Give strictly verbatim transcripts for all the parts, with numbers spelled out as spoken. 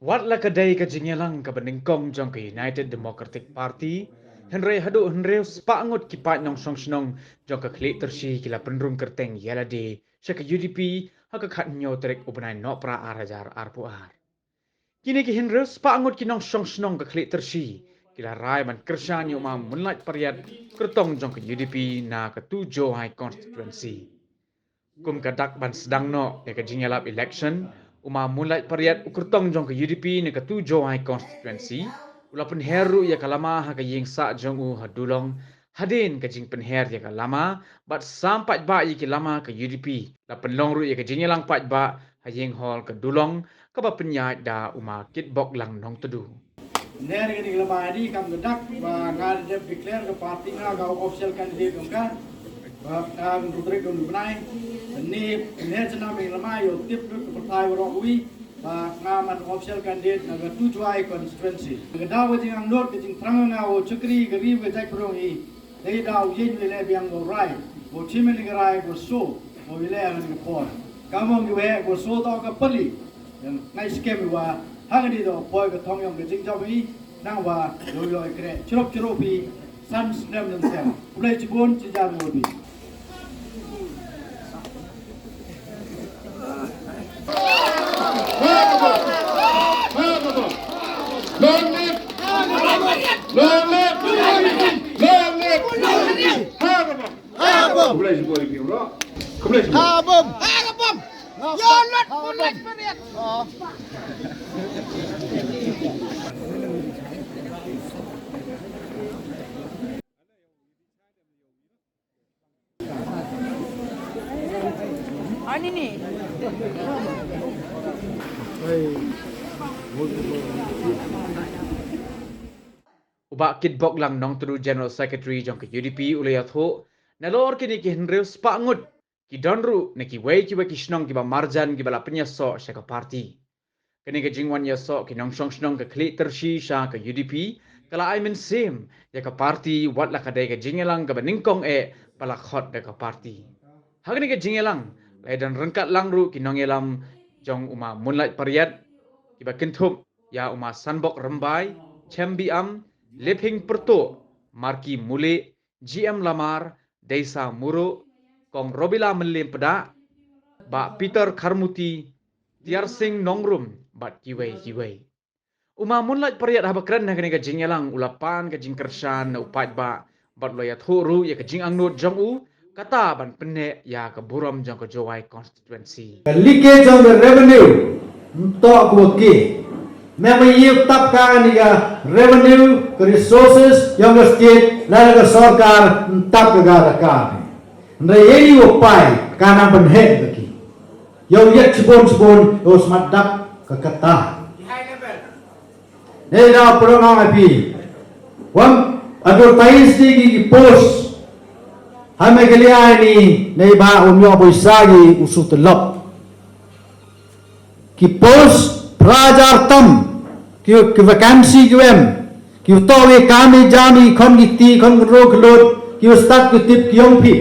Wat la ka dei ka jingïalang kaba nyngkong jong ka United Democratic Party, hynrei haduh hynriew spah ngut ki paid nongshong shnong jong ka Khlieh Tyrshi ki la pynrung kyrteng ïalade sha ka U D P ha ka khathynñiew tarik u bnai Nohprah ar hajar arphew ar. Kine ki hynriew spah ngut ki nongshong shnong ka Khlieh Tyrshi ki la rai ban kyrshan ïa u Ma Moonlight Pariat, kyrtong jong ka U D P na ka Tu Jowai constituency. Kum ka dak ban sdang noh ïa ka jingïalap election, u Ma Moonlight Pariat, u kyrtong jong ka U D P na ka Tu Jowai constituency, u la pynher ruh ïa ka lama ha ka ïing sah jong u ha Dulong. Hadien ka jingpynher ïa ka lama bad sam paidbah ïa ki lama, ka U D P la pynlong ruh ïa ka jingïalang paidbah ha ïing hall ka Dulong, kaba pynïaid da u Ma Kitboklang Nongtdu. Ner ïa ka lama ïa ka kam ka dak ba nga dep declare ka party nga ka official candidate jong ka. Ba ka Roderick Dongdubnai. Ni ner chana me lama ïa u tip lut ka party waroh wi. Ba nga man official candidate na ka Tu Jowai constituency. Ka daw ka jingangnud ka jingthrang nga u chakri ka ri ka jaitbynriew hi. Dei da u ïeng u leh biang u rai, u chimen ka rai u so, u leh ngan ka por. Ka mong u weh u so to ka pali. Yang ngai skem wa hang di do poi ka thong yong ka jingjop hi, nang wa lo lo kre. Chirup chirup hi, san snem nang sem. Ulai chibun chijar mo bi. Long live! Long live! Long live! Long live! Khublei shibun ïa phi bro. Khublei shibun. Ha bom. Ha bom. Yo lot pun lot pun. Ani ni. U Bah Kitboklang Nongtdu, General Secretary jong ka U D P, u la ïathuh, nalor kine ki hynriew spah ngut ki don ruh na kiwei kiwei ki shnong kiba marjan kiba la pynïasoh sha ka party. Kane ka jingwan ïasoh ki nongshong shnong ka Khlieh Tyrshi sha ka U D P ka la ai mynsiem ïa ka party, wat la ka dei ka jingïalang kaba nyngkong eh ba la khot da ka party. Ha kane ka jingïalang la ïadon ryngkat lang ruh ki nongïalam jong u Ma Moonlight Pariat, kiba kynthup ïa u Ma Sanbok Rymbai, Chem Biam, Liphing Pyrtuh, Marki Mule, G M Lamar, Deisa Muruk, Kong Robila Mylliem Pdah, Bah Peter Kharmuti, Tiar Sing Nongrum bad kiwei kiwei. U Ma Moonlight Pariat haba kren ha kane ka jingïalang u la pan ka jingkyrshan na u paidbah bad u la ïathuh ruh ïa ka jingangnud jong u kata ban pynneh ïa ka burom jong ka Jowai constituency. Ka leakage jong ka revenue ym toh kaba ki. Mem ïa u tap ka ni ka revenue, ka resources jong ka state lane ka sorkar, ym tap ka ga da ka. Hynrei ïa u pai ka nang pynheh ka ki. Ïa u ïa chibun chibun ïa u smat dak ka kata. Nei da pyrshang ïa phi. Wan advertise ki ki post. Ha Meghalaya ni nei ba um ïoh pisa ki u shu tylop. Ki post phra hajar tam ki ki vacancy ki em. Ki u toh ki kam ki jam ki khon ki kti khon ki rok ki lot ki u stad ki tip ki ong phi.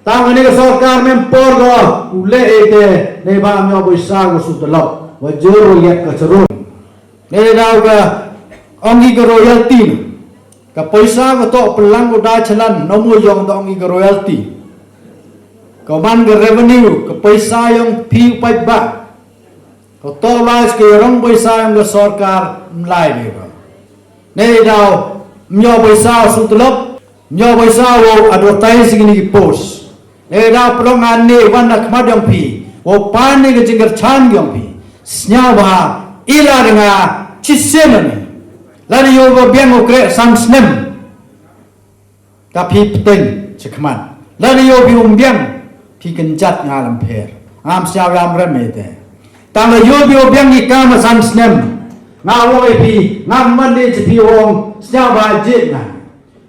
Tang kane ka sorkar mem por ko u leh ïa te nei ba um ïoh pisa ko shu tylop. Wa jur wa ïat ka charun. Nei daw ka ong ki ka royalty na. Ka pisa ka toh pynlang u da chalan na mu ïong da ong ki ka royalty. Ka man ka revenue, ka pisa ïong phi u paidbah. Ka toh lai ka ïarong pisa ïong ka sorkar ym lai de ba. Nei daw ym ïoh pisa shu tylop, ym ïoh pisa wow advertise kine ki post. Nei daw pynlong ane wan na khmat ïong phi, wow pan ne ka jingkyrchan ïong phi. Sñiaw ba ila da nga chisien ne. Lada ïoh ba biang u kreh san snem. Ka phi pteng chi khmat. Lada ïoh bi um biang phi kynjat nga lam pher. Ngam sñiaw ïam rem ïa te. Tang la ïoh bi um biang ki kam san snem. Nga wong ïa phi ngam man de chi phi wong sñiaw ba jit nga.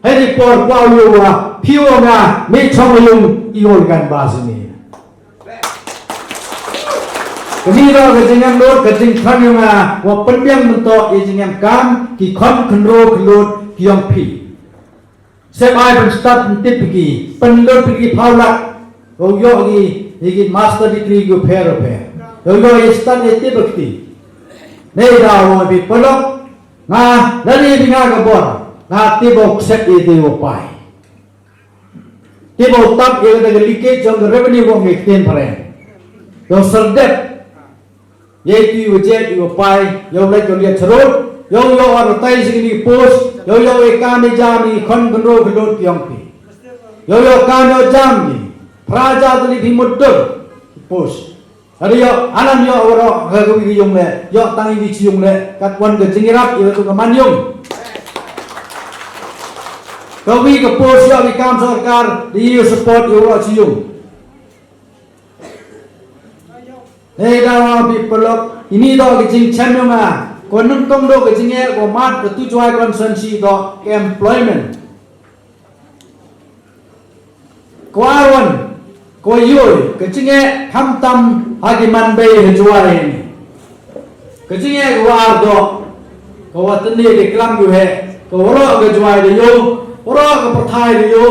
Hei di por kwah ïoh wa phi wong nga me chong ïung i ol kan ba sini. Kani ro ka jingem lut ka jingkhan ïung nga wa pynbiang mynto ïa jingem kam ki khon khynro khynlut ki ïong phi. Sep ai pynstad pyntip ki, pynlut ki phaw lak. Ïoh ïoh ki, ïa ki master degree ki pher pher. Ïoh ïoh ïa stad ïa tip ki. Nei da wa bi pelok. Nga, lani bi nga ka bor. Nga ti bo kset i ti bo pai. Ti bo tap i da ka likit jong ka revenue ko ngi ktien pare. Yo serdep. Ye ti wa jet i wa pai. Yo lek yo liat charut. Yo yo wa rotai sing ni post. Yo yo e kam i jam i kon benro kedut yong pi. Yo yo kam yo jam ni. Praja tu ni pi mudur. Post. Hadi yo, alam yo waro, ha kawi ki yung le, yo tang i wi chi yung le, kat wan ka jingirap, yo tu ka man yung. Kawi ka post yo wi kam sorkar, di yo support yo waro chi yung. Hei da wa bi pelok, ini do ka jingchem yung a, ko nung tong do ka jinge, ko mat ka tu jwai konsensi do ka employment. Ko arwan, ko yoi, ka jinge khamtam ha ki man bei ha jwai ni. Ka jinge ko ar do, ko wa tani de klam yu he, ko waro ka jwai de yo, waro ka perthai de yo,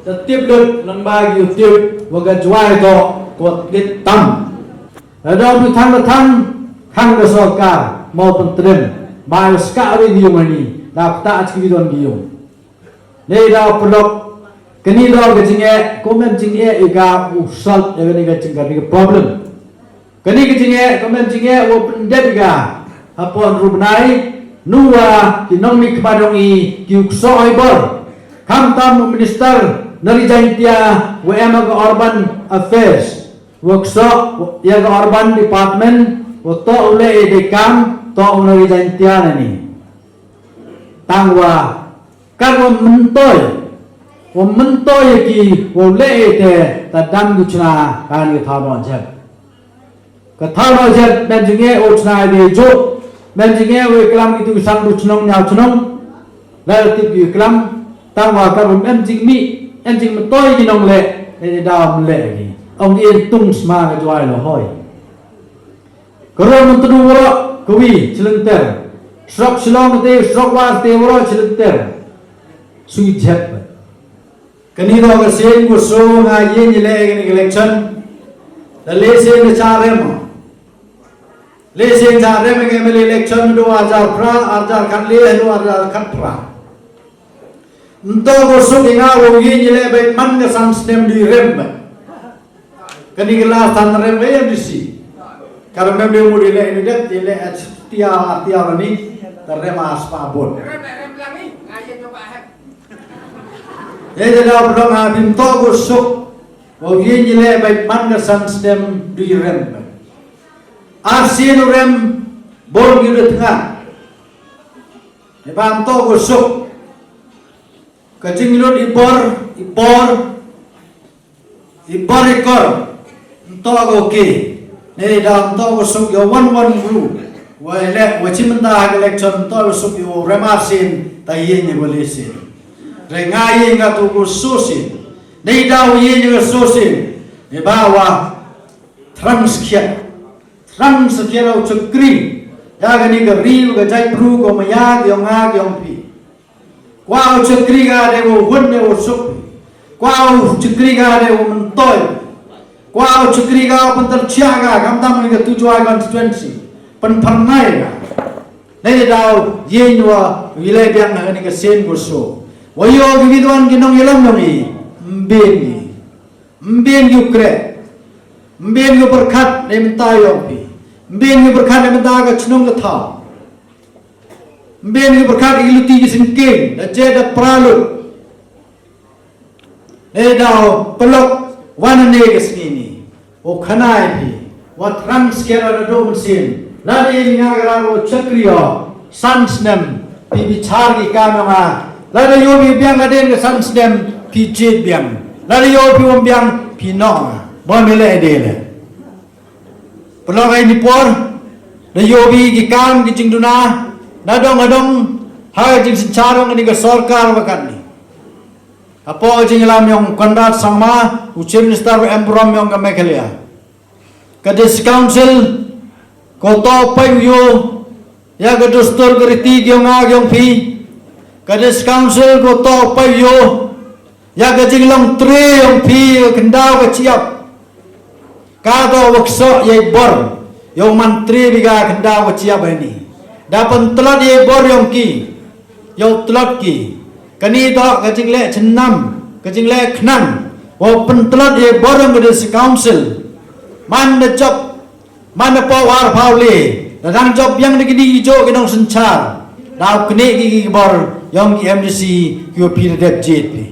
ta tip lut lang ba yu tip, wa ka jwai do, ko tit tam. Ada bi thang da thang, thang da sorkar, mau pentrim, ba ska ri ni yung ni, da pta ach ki don bi yung. Nei da pelok, kani da ka jinge, ko mem jinge i ka u salt, ya kani ka jinge ka problem. Kani ka jinge, ko mem jinge, u pendep i ka, hapon rubnai, nuwa, ki nong mi kmadong i, ki u kso i bor. Kam tam u minister, nari Jaintia, wa ema ka urban affairs, wa kso, ya ka urban department, wa to u le i de kam, to u nari Jaintia nani. Tang wa, Kar wa myntoi, wa myntoi ki, wa leh te, ta dam ki chna, kan ki thaw no jep. Ka thaw no jep, mem jinge o chna de jo, mem jinge o klam ki tu sang tu chnong nyau chnong, la tip ki klam, tang wa kar wa mem jing mi, em jing myntoi ki nong leh, ne ne da mem leh ki. Ong ki en tung sma ka jwai lo hoi. Ka ruh mynta du waroh kawi chilynter. Shrok Shillong te, shrok War te waroh chilynter. Sui jep. Kani do ka sien ko so nga yin yi le kani election. Da le sien da cha rem. Le sien cha rem ke M L A election du arjar pra, arjar khat le, du arjar khat pra. Nto ko suk i nga wo yi ni le bai man ka san snem di rem ba. Kani ka la san rem ba M D C. Kar mem de mu di le ni det di le tia tia ni ta rem as pa bon. Ye de da blong a bin to ko suk wo yi ni le bai man ka san snem di rem ba. Ar sien rem bor gi de tnga. Eba nto ko suk. Ka jinglut i bor, i bor, i bor i kor. Nto ko ki. Ne da nto ko suk yo wan wan gru. Wa ele, wa chimnda ha election nto ko suk yo rem ar sien, ta yin ni wali sien. Re nga yin nga tu ko so sien. Ne da wa yin ni ko so sien. Eba wa thrang skhiat. Thrang skhiat o chakri. Ya kani ka ri ka jai bru ko maya ki ong nga ki ong pi. Kwah u chakri ka de u hun de u suk. Kwah u chakri ka de u myntoi. Kwah u chakri ka u pyntar chia ka kam tam ni ka tu jwai constituency. Pynpharnai ka. Nei de dau yin wa wilai biang na ni ka sen ko so. Wa yo ki bidwan ki nong ilam nong i. Mbin ni. Mbin yu kre. Mbin yu berkat ne menta yong pi. Mbin yu berkat ne menta ka chnong ka thaw. Mbien ki berkat ki luti ki sengkeng, da je da pralut. Ne da pelok wan ne ke sngi ni. O khanai phi, wat rang sker da do mensin. La de ni nga gara ro chakri o, san snem, phi bichar ki kam nga. La de yo bi biang aden ke san snem, phi jit biang. La de yo phi wam biang, phi no nga. Bon mele de le. Pelong ai ni por, da yobi ki kam ki jingduna, na dong na dong, ha ki jingsynchar yong ni ka sorkar bakat ni. Apo jinglam yong Conrad Sangma, u Chief Minister wa em burom yong ka Meghalaya. Ka District Council, ko to pai u yo, ya ka dustur ka riti ki yong a ki yong phi. Ka District Council, ko to pai u yo, ya ka jinglong tre yong phi ka kyndaw ka chiap. Ka to wa kso ya i bor. Yow man tre bi ka kyndaw ka chiap ni. Da pyntlot ïa i bor yong ki, ïa u tlot ki. Kane toh ka jingleh chynam, ka jingleh khnang. Wow pyntlot ïa i bor yong ka District Council. Man da jop, man da poi arphaw le. Da dang jop biang da kine ki juh ki nongsynshar. Da u knieh ki ki bor yong ki M D C ki u phi da dep jied phi.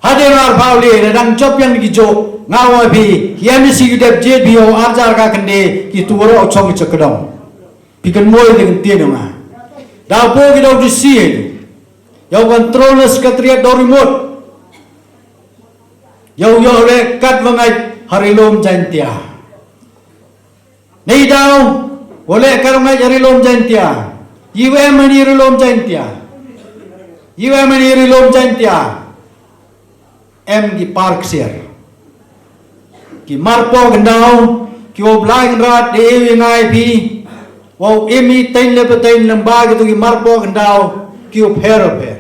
Hadien arphaw le da dang jop biang da ki juh nga ong ïa phi ki M D C ki dep jied phi ïa u arjar ka kynde ki tu waroh chong ki chakdong. Phi kynmaw ïa ka ktien jong nga. Da u poi ki da u D C ïa u control na secretariat da u remote. Ïa u ïoh leh kat wa ngait ha ri lum Jaintia. Nei daw wa leh kat wa ngait ha ri lum Jaintia. Ïa u em ha ri lum Jaintia. Ïa u em ha ri lum Jaintia. Em ki par ksiar. Ki marpoh kyndaw, ki wow Blai Kynrad da ïa u ïa nga ïa phi. Wow im i teiñ le pateiñ lyngba kito ki marpoh kyndaw, ki u pher u pher.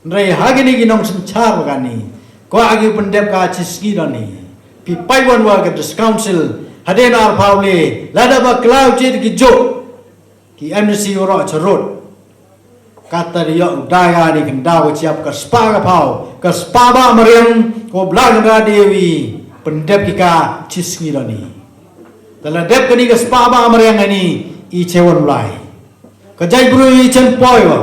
Hynrei ha kine ki nongsynshar kane, kwah ki u pyndep ka chi sngi doni. Phi pait wan wa ka District Council, hadien arphaw le, lada ba khlaw jied ki juh. Ki M D C waroh charud. Kata da ïoh u dai ha kane ka kyndaw ka chiap ka spah ka phaw, ka spah bah mariang, ko Blai Kynrad da ïa u i pyndep ki ka chi sngi doni. Te la dep kane ka spah bah mariang kane i che wan Blai. Ka jaitbru i chen poi wa.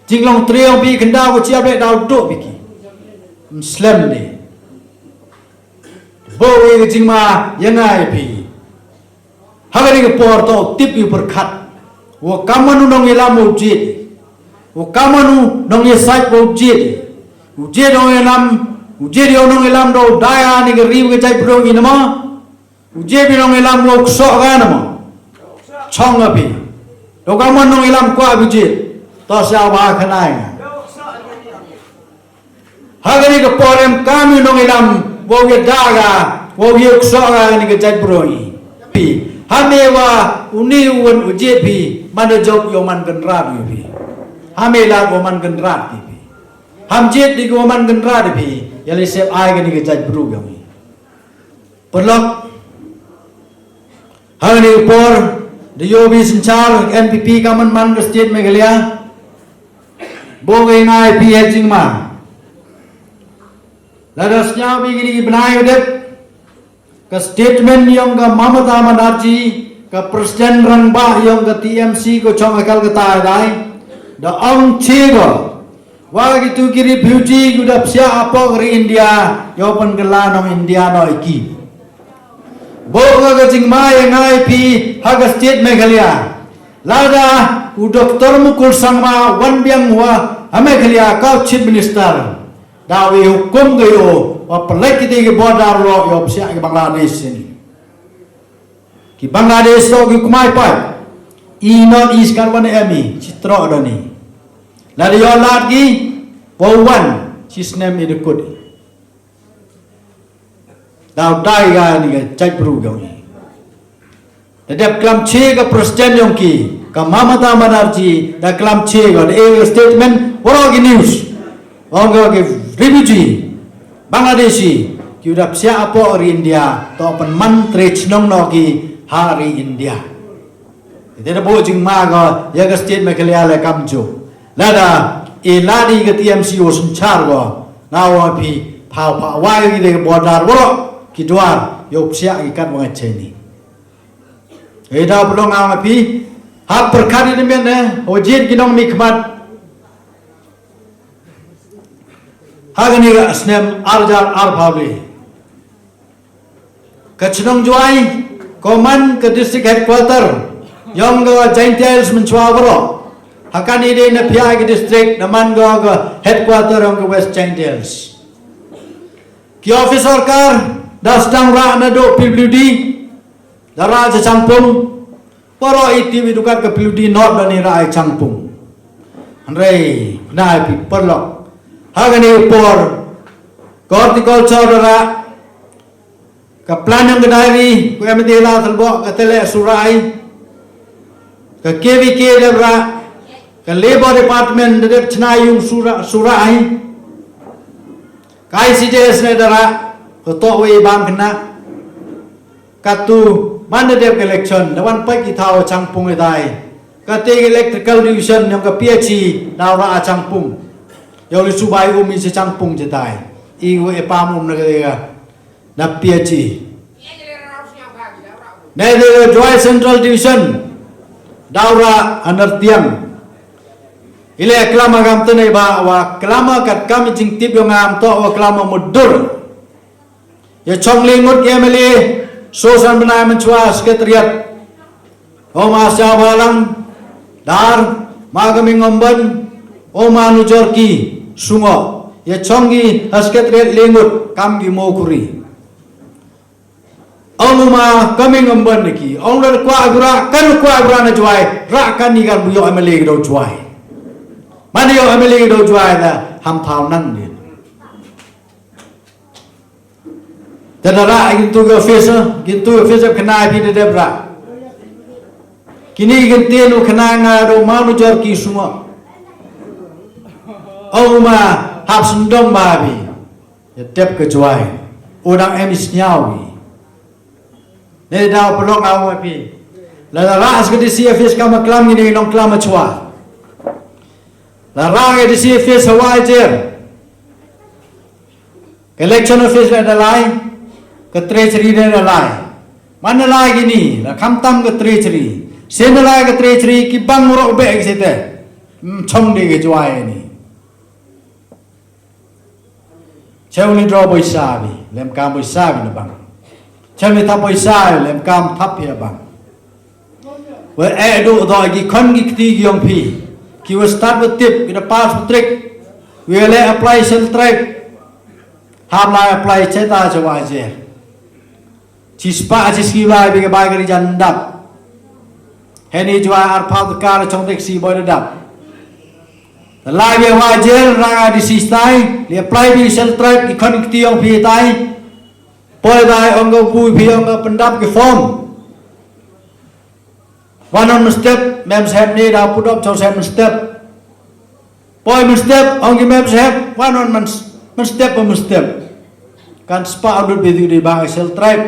Jinglong triang phi kyndaw ka chiap leh daw duh phi ki. Ym slem de. Bok ïa ka jingma ïa nga ïa phi. Ha kane ka por to tip ïa u pyrkhat. Wa kamon u nongïalam u jied. Wa kamon u nongïasaid u jied. U jied u nongïalam, u jied u nongïalam da u dei ha kane ka ri ka jaitbynriew ngi namar. U jied u nongïalam u ksoh ka namar. Chong ha phi. Da kamon nongïalam kwah u jied. To sa wa khanai. Ha kane ka por em kam u nongïalam, wow ïada ka, wow ïa ksoh ka kane ka jaitbru i. Phi, ha me wa uni u wan u jied phi, man da jop ïa u man Kynrad ïa phi. Ha me la u man Kynrad ïa phi. Ham jied di u man Kynrad ïa phi, ïa lei sep ai kane ka jaitbru ïa phi. Paralok. Ha kane ka por, da ïoh phi synshar N P P ka man man ka state Meghalaya. Bok ïa nga ïa phi ha jingma. Lada sñiaw phi kine ki bnai u dep. Ka statement yong ka Mamata Banerjee, ka president rangbah yong ka T M C ko chong ha Kolkata ïa dei. Da ong chi ko. Wa kitu ki refugee ki u da psiah hapoh ri India, ïoh pynkylla nong India noh ïa ki. Bok nga ka jingma ïa nga ïa phi ha ka state Meghalaya. Lada u Doctor Mukul Sangma wan biang wa ha Meghalaya ka chief minister. Da u ïa hukum ka ïa u wa pynlait kiti ki border ïoh psiah ki Bangladesh sini. Ki Bangladesh to ki kumai pat. I not is kan wan em i, chi troh doni. Lada ïoh lad ki, wa wan, chi snem i da kut. Da u dei ka ni ka jaitbru yong i. Da dep klam chi ka president yong ki, ka Mamata Banerjee, da klam chi ka, da e statement, waroh ki news. Ong ka ki refugee, Bangladeshi, ki u da psiah hapoh ri India, to pynman tre chnong noh ki ha ri India. Ite da bok jingma ka, ïa ka state Meghalaya le kam ju. Lada, i ladi ka T M C u synshar ka, nga wa phi, phaw phaw wai ki de ka border waroh, ki dwar, ïoh psiah ki kat wa nga cheni. Ida belong nga wa phi, hap pyrkhat i de men ne, u jied ki nongmihkhmat. Ha kane ka snem arhajar arphaw le. Ka chnong Jowai, ko man ka district headquarter, yong ka Jaintia Hills mynchwa baroh. Ha kane de na phi ïa ka district, na man ka, ka headquarter yong ka West Jaintia Hills. Ki office sorkar, da sdang rah naduh P W D, da rah cha Changpung, Baroh i tip i dukat ka P W D North da ni rah i Changpung. Hynrei, khnai phi paralok. Ha kane por, ka horticulture da rah, ka planning ka dairy, ka M D la thalbok, ka tele surai, ka K V K da rah, ka labour department da dep chna yung sura, surai, ka I C D S ne da rah, ka toh wei bam kena, Katu, man da dep election, da wan pait ki thaw Changpung i dai. Kata ka Electrical Division yong ka P H E daw rah ha Changpung. Yow li subai um i cha Changpung chitai. I wa e pam um na kata ka na P H E. Na kata ka Jowai Central Division daw rah ha Nartiang. I le klam ha kam tene ba wa klam ha kat kam i jingtip yong ngam to wa klam ha mudur. Ya chong li ngut M L A, so san bnai mynchwa Secretariat. Ong ma Siaw Balang, dar, ma ka Mingomban, ong ma Nujor ki, sungo. Ya chong ki ha Secretariat li ngut, kam ki mo kuri. Ong ma ka Mingomban ki, ong da kwa bra, kan kwa bra na Jowai, ra kan ni kan buyo M L A ki do Jowai. Mani yo M L A ki do Jowai da, ham thaw nang ni. Te da rah kin tu ki office, kin tu ki office khnai phi da dep rah. Kini kin tin u khnai nga do ma Nujor ki sungo. Ong ma hap sendong ma bi. Ya dep ka Jowai. U dang em i sniaw bi. Ne da pynlong aw ma phi. La da rah ka D C office kam klam ngi ne nong klam chwa. La rah ka D C office ha Wah Jer. Ka election office la da lai, ka treasury la da lai. Man da lai kini, la kham tam ka treasury. Sen da lai ka treasury, ki bang rok be ki sete. Hmm, chong de ka Jowai ni. Cheu ni draw boisa bi, lem kam boisa bi na bang. Cheu ni thap boisa, lem kam thap ya bang. Wa e du do ki khon ki kti ki yong phi. Ki wa start wa tip, ki da pass matric. Wi le apply Central Tribe. Hap lai apply cheta cha Wah Jer. Chi spah chi sngi lai bi ka bai ka ri jan dap. Heni Jowai ar phaw ka chong taxi boy da dap. Lai bi Wah Jer rang a D C tai, li apply bi Central Tribe ki khon ki kti yong phi tai. Poi dai ong ka bu phi ong ka pyndap ki form. Wan on mynstep, mem saheb ni da pudop chong saheb mynstep. Poi mynstep, ong ki mem saheb, wan on myn-, mynstep pa mynstep. Kan spah dut bi di ba Central Tribe.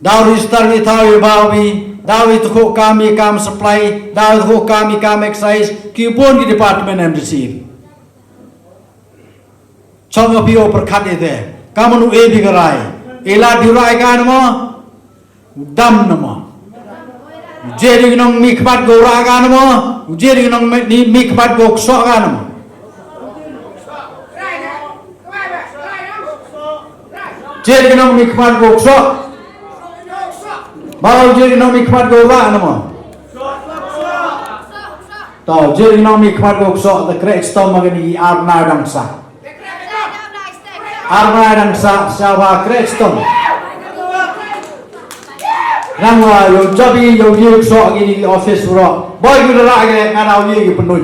Daw register ni thaw i ba wi, daw i tukhu kam i kam supply, daw i tukhu kam i kam excise, ki bun ki department em receive. Chong phi o pyrkhat ite. Ka manu e bi ka rai. Ila di rai ka namo. Dam namo. Jeri nong mi khmat go ra ka namo. Jeri nong mi, ni mi khmat go kso ka namo. Jeri nong mi khmat go kso. Ba jeri nong mi khmat go ra namo. To, jir nong mi khmat go kso, te krek stom ma kani ar na dang sa. Ar na dang sa, sa wa krek stom. Nang wa yo job i yo ye kso kini office ro. Boy gu da ra ke nga na ye ki penun.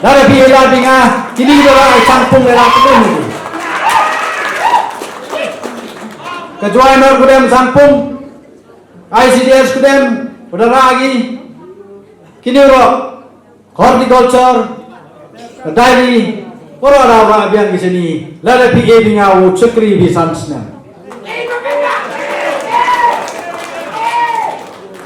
Dara pi ila dinga, kini da ra Sangpung da ra penun. Ka Jowai Nor kudem Sangpung. I C D S kudem, da ra ki. Kini ro. Horticulture, dairy, poro da ba biang ki sini, lada pi e bi nga u chakri bi san snem.